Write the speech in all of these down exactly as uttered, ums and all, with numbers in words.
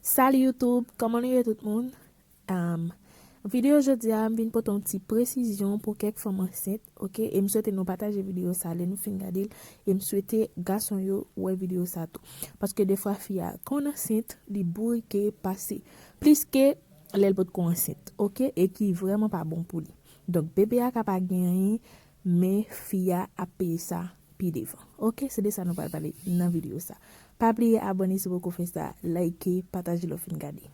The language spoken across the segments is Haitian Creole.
Salut YouTube, kòman nou ye tout moun? Um, videyo jodi a, m vin pote yon ti presizyon pou kèk fanm ansent, oke? E m swete nou pataje videyo sa lè nou fin gade l. E m swete gason yo wè videyo sa tou. Paske defwa fi a, kan l ansent, li bourike pase plis ke lè l potko ansent, oke? E ki vrèman pa bon pou li. Donk, bebe a ka pa gen anyen, men fi a ap peye sa pi devan. Oke, se de sa nou pral pale nan videyo sa. Pa bliye abòne si w poko fè sa, like, pataje lè w fin gade.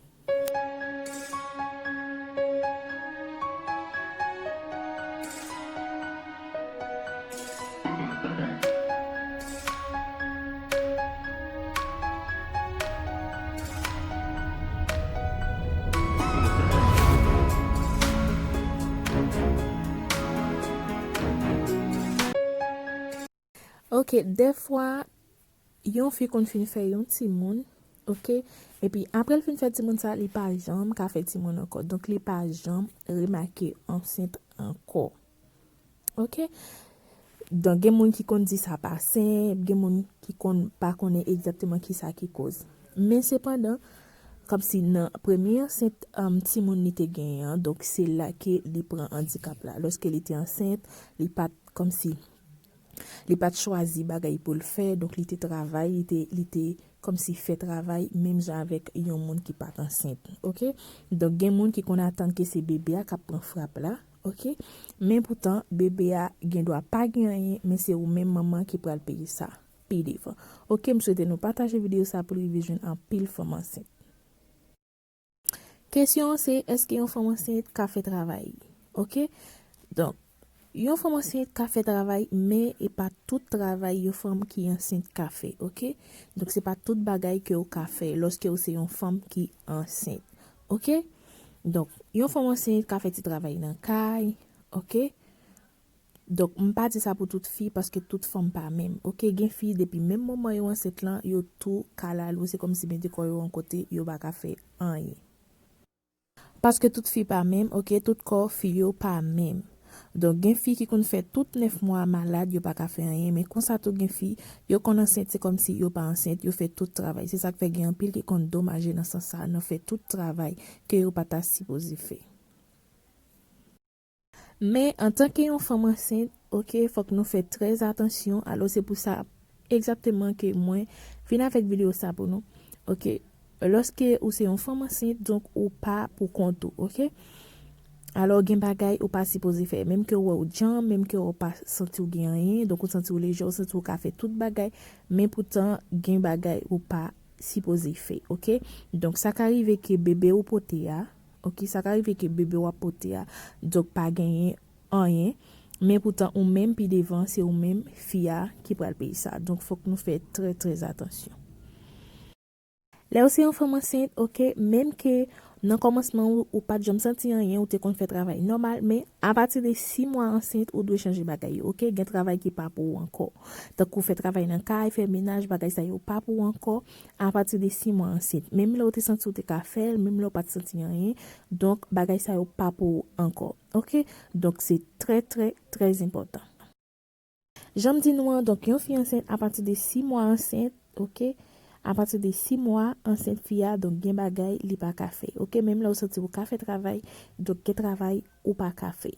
Oke, dèfwa, yon fi konn fin fè yon timoun, oke? Epi, apre l fin fè timoun sa, li pa janm ka fè timoun ankò. Donk, li pa janm remake ansent ankò. Oke? Donk, gen moun ki konn di sa pa senp, gen moun ki konn pa konnen egzakteman kisa ki koz. Men sepandan, kòmsi nan premye ansent, um, timoun li te genyen an, donk se la ke li pran andikap la. Lòske li te ansent, li pa t kòmsi, li pa t chwazi bagay pou l fè, donk li te travay, li te, li te kòmsi fè travay menm jan avèk yon moun ki pa t ansent, oke? Donk gen moun ki konn atann ke se bebe a k ap pran frap la, oke? Men poutan, bebe a gen dwa pa gen anyen, men se ou menm manman ki pral peye sa pi devan. Oke, m swete nou pataje videyo sa pou l rive jwenn anpil fanm ansent. Kesyon an se, èske yon fanm ansent ka fè travay? Oke? Donk, yon fanm ansent ka fè travay, men e pa tout travay yon fanm ki ansent ka fè, oke? Donk, se pa tout bagay ke w ka fè lòske w se yon fanm ki ansent, oke? Donk, yon fanm ansent ka fè ti travay nan kay, oke? Donk, m pa di sa pou tout fi, paske tout fanm pa menm. Oke, gen fi, depi menm moman yo ansent lan, yo tou kalalou, se kòmsi mete kò yo yon kote, yo pa ka fè anyen. Paske tout fi pa menm, oke, tout kò fi yo pa menm. Donk, gen fi ki konn fè tout nèf mwa malad, yo pa ka fè anyen, men konsa tou gen fi, yo konn ansent, se kòmsi yo pa ansent, yo fè tout travay. Se sa k fè gen anpil ki konn domaje nan sans sa, nan fè tout travay ke yo pa ta sipoze fè. Men, antanke yon fanm ansent, oke, fòk nou fè trè atansyon. Alò, se pou sa egzakteman ke mwen vin avèk videyo sa pou nou. Oke, lòske ou se yon fanm ansent, donk ou pa pou kont ou, oke? Alò, gen bagay ou pa sipoze fè. Menm ke w wè w djanm, menm ke w pa santi w gen anyen, donk ou santi w lejè, ou santi w ka fè tout bagay, men poutan, gen bagay ou pa sipoze fè, oke? Donk, sa ka rive ke bebe ou pote a, oke, sa ka rive ke bebe w ap pote a, donk pa genyen anyen, men poutan ou menm pi devan, se ou menm fi a ki pral peye sa. Donk, fòk nou fè trè, trè atansyon. Lè w se yon fanm ansent, oke, menm ke nan kòmansman ou, ou pa t janm santi anyen, ou te konn fè travay nòmal, men apati de sis mwa ansent, ou dwe chanje bagay yo, oke? Gen travay ki pa pou ou ankò. Tankou fè travay nan kay, fè menaj, bagay sa yo pa pou ou ankò. Apati de sis mwa ansent, menm lè w te santi w te ka fè l, menm lè w pa t santi anyen, donk bagay sa yo pa pou ou ankò. Oke? Donk se trè, trè, trè enpòtan. Jan m di nou an, donk yon fi ansent apati de sis mwa ansent, oke? Apati de sis mwa ansent fi a, donk gen bagay li pa ka fè. Oke? Menm lè w santi w ka fè travay, donk gen travay ou pa ka fè.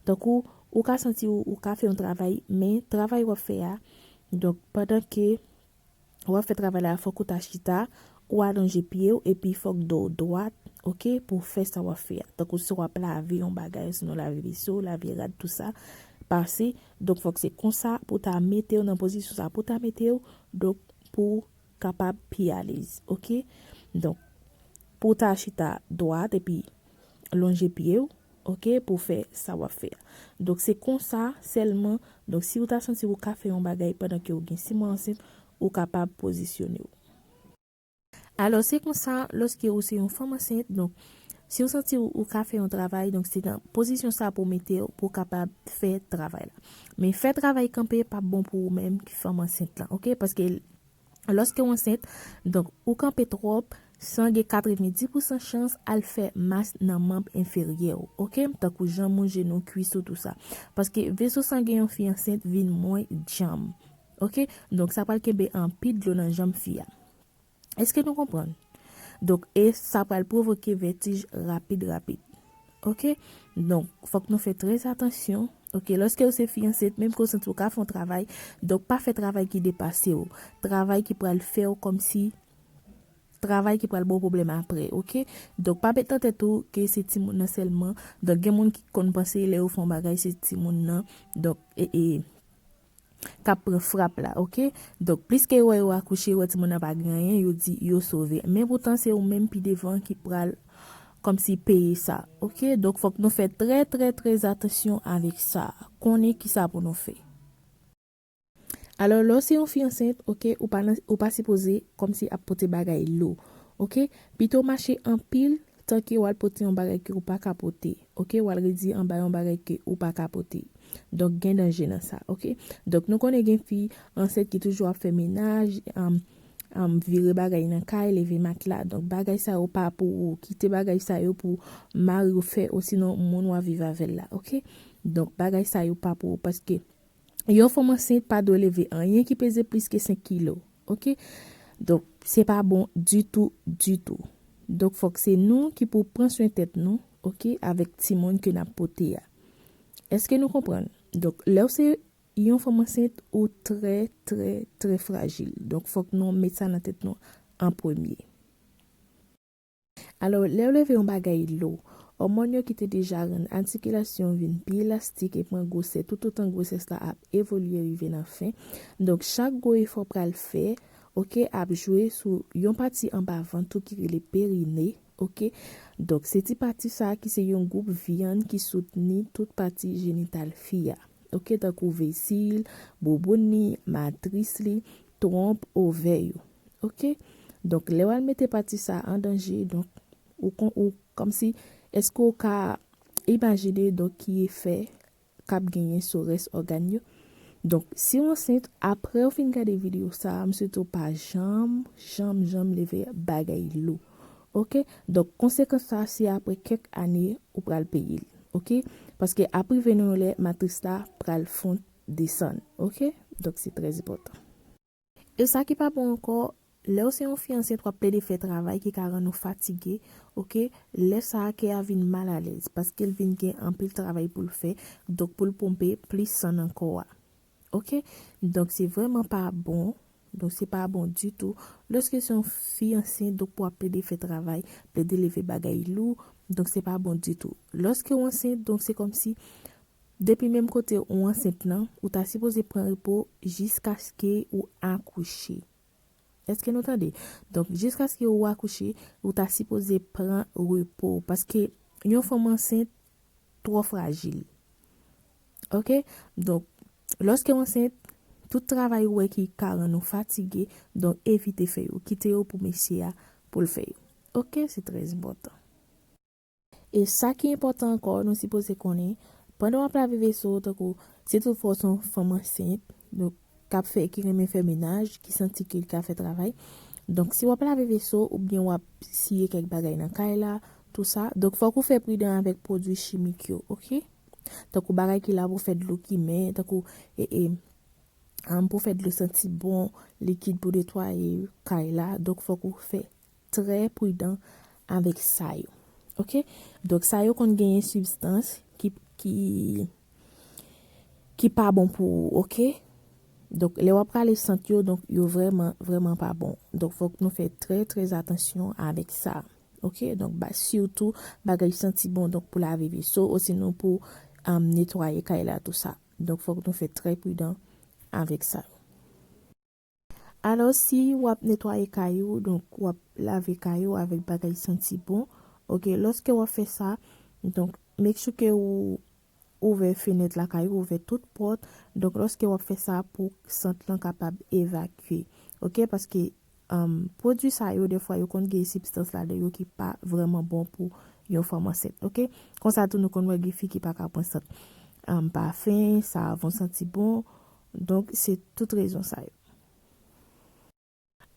Tankou, ou ka santi w, ou ka fè yon travay, men travay w ap fè a, donk pandan ke w ap fè travay la, fòk ou ta chita, ou alonje pye w, epi fòk do w dwat, oke, pou w fè sa w ap fè a. Tankou si w ap lave yon bagay, sinon lave veso, lave rad, tou sa, pase. Donk, fòk se konsa pou w ta mete w nan pozisyon sa, pou w ta mete w, donk, pou w kapab pi alèz, oke? Donk, pou w ta chita dwat, epi lonje pye w, oke, pou w fè sa w ap fè a. Donk, se konsa sèlman. Donk, si w ta santi w ka fè yon bagay pandan ke w gen sis mwa ansent, ou kapab pozisyone w. Alò, se konsa, lòske ou se yon fanm ansent, donk, si w santi w, ou ka fè yon travay, donk, se nan pozisyon sa pou w mete w, pou w kapab fè travay la. Men fè travay kanpe p ap bon pou ou menm ki fanm ansent lan, oke? Paske lòske w ansent, donk, ou kanpe twòp, san gen katrevenndis pousan chans al fè mas nan manm enferyè w, oke? Tankou janm ou, jenou, kwis ou, tou sa. Paske veso sangen yon fi ansent vin mwen djanm, oke? Donk, sa pral kenbe anpil dlo nan janm fi a. Èske nou konprann? Donk, e sa pral pwovoke vètij rapid, rapid. Oke? Donk, fòk nou fè trè atansyon. Oke, lòske ou se fi ansent, menm ke ou santi ou ka fè yon travay, donk pa fè travay ki depase w. Travay ki pral fè w kòmsi, travay ki pral ba w pwoblèm apre, oke? Donk, pa met nan tèt ou ke se timoun nan sèlman. Donk, gen moun ki konn panse lè yo fè yon bagay, se timoun nan. Donk, e, e, k ap pran frap la, oke? Donk, pliske yo wè yo akouche, yo wè timoun nan pa gen anyen, yo di yo sove. Men poutan, se ou menm pi devan ki pral kòmsi peye sa, oke? Donk, fòk nou fè trè, trè, trè atansyon avèk sa. Konnen ki sa pou nou fè. Alò, lè w se yon fi ansent, oke, ou pa nan, ou pa sipoze kòmsi ap pote bagay lou, oke? Pito w mache anpil, tanke w al pote yon bagay ke ou pa ka pote, oke? W al redi anba yon bagay ke ou pa ka pote. Donk, gen danje nan sa, oke? Donk, nou konnen gen fi ansent ki toujou ap fè menaj, um, um, vire bagay nan kay, leve matla. Donk, bagay sa yo pa pou ou. Kite bagay sa yo pou mari w fè, osinon moun w ap viv avè l la, oke? Donk, bagay sa yo pa pou ou, paske yon fanm ansent pa dwe leve anyen ki peze plis ke senk kilo, oke? Donk, se pa bon ditou, ditou. Donk, fòk se nou ki pou pran swen tèt nou, oke, avèk timoun ke n ap pote a. Èske nou konprann? Donk, lè w se yon fanm ansent, ou trè, trè, trè frajil. Donk, fòk nou met sa nan tèt nou an premye. Alò, lè yo leve yon bagay lou, òmòn yo ki te deja rann atikilasyon vin pi elastik e pran gwosè toutotan gwosès la ap evolye rive nan fen. Donk, chak gwo efò pral fè, oke, ap jwe sou yon pati anba vant ou ki rele perine, oke. Donk, se ti pati sa a ki se yon gwoup vyann ki soutni tout pati jenital fi a, oke, tankou vesi l, bouboun li, matris li, twonp, ovè yo, oke. Donk, lè w al mete pati sa a an danje, donk, ou kon, ou, kòmsi, èske w ka imajine, donk, ki efè k ap genyen sou rès ògàn yo? Donk, si w ansent, apre w fin gade videyo sa a, m swete w pa janm, janm, janm leve bagay lou. Oke? Donk, konsekans sa a, se apre kèk ane, ou pral peye l. Oke? Paske ap rive nan yon lè, matris la pral fon desann. Oke? Donk, se trè enpòtan. E sa ki pa bon ankò, lè w se yon fi ansent, w ap plede fè travay ki ka rann ou fatige, oke? Lè sa a, kè a vin malalèz, paske l vin gen anpil travay pou l fè, donk pou l ponpe plis san nan kò a. Oke? Donk, se vrèman pa bon. Donk, se pa bon ditou. Lòske se yon fi ansent, donk pou w ap plede fè travay, plede leve bagay lou, donk se pa bon ditou. Lòske w ansent, donk se kòmsi, depi menm kote ou ansent lan, ou ta sipoze pran repo jiskaske ou akouche. Èske nou tande? Donk, jiskaske ou akouche, ou ta sipoze pran repo. Paske yon fanm ansent twò frajil. Oke? Donk, lòske w ansent, tout travay ou wè ki ka rann ou fatige, donk evite fè yo. Kite yo pou mesye a pou l fè yo. Oke? Se trè enpòtan. E sa ki enpòtan ankò, nou sipoze konnen, pandan w ap lave veso, tankou, si toutfwa w se yon fanm ansent, donk, k ap fè, ki renmen fè menaj, ki santi ke li ka fè travay. Donk, si w ap lave veso, oubyen w ap siye kèk bagay nan kay la, tou sa, donk, fòk ou fè pridan avèk pwodui chimik yo, oke? Tankou bagay ki la pou fè dlo kimen, tankou, e, e, um, pou fè dlo santi bon, likid pou netwaye kay la. Donk, fòk ou fè trè pridan avèk sa yo. Oke? Donk, sa yo konn genyen sibstans ki, ki, ki pa bon pou ou, oke? Donk, lè w ap rale sant yo, donk, yo vrèman, vrèman pa bon. Donk, fòk nou fè trè, trè atansyon avèk sa. Oke? Donk, ba, sitou, bagay santi bon, donk, pou lave veso, osinon pou, um, netwaye kay la, tou sa. Donk, fòk nou fè trè pridan avèk sa. Alò, si w ap netwaye kay ou, donk, w ap lave kay ou avèk bagay santi bon, oke, lòske w ap fè sa, donk, make sure ke ou ouvè fenèt lakay ou, ouvè tout pòt. Donk, lòske w ap fè sa pou sant lan kapab evakye. Oke, paske, um, pwodui sa yo, defwa, yo konn gen sibstans ladan yo ki pa vrèman bon pou yon fanm ansent. Oke? Konsa tou, nou konn wè gen fi ki pa ka pran sant, um, pafen, savon santi bon. Donk, se tout rezon sa yo.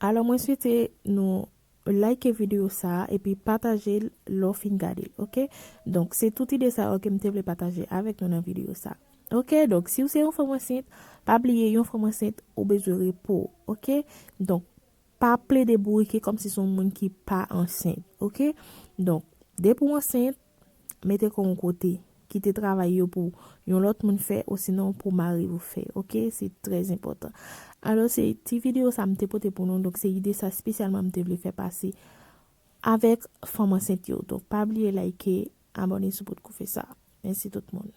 Alò, mwen swete nou like videyo sa a epi pataje l lè w fin gade l, oke? Donk, se tout ide sa yo ke m te vle pataje avèk nou nan videyo sa a. Oke, donk, si w se yon fanm ansent, pa bliye yon fanm ansent, ou bezwen repo, oke? Donk, pa plede bourike kòmsi se yon moun ki pa ansent, oke? Donk, depi w ansent, mete kò w yon kote, kite travay yo pou yon lòt moun fè, osinon pou mari w fè, oke? Se trè enpòtan. Alò, se ti videyo sa m te pote pou nou, donk se ide sa espesyalman m te vle fè pase avèk fanm ansent yo. Donk, pa bliye like, abòne sou Potko Fè Sa. Mèsi tout moun.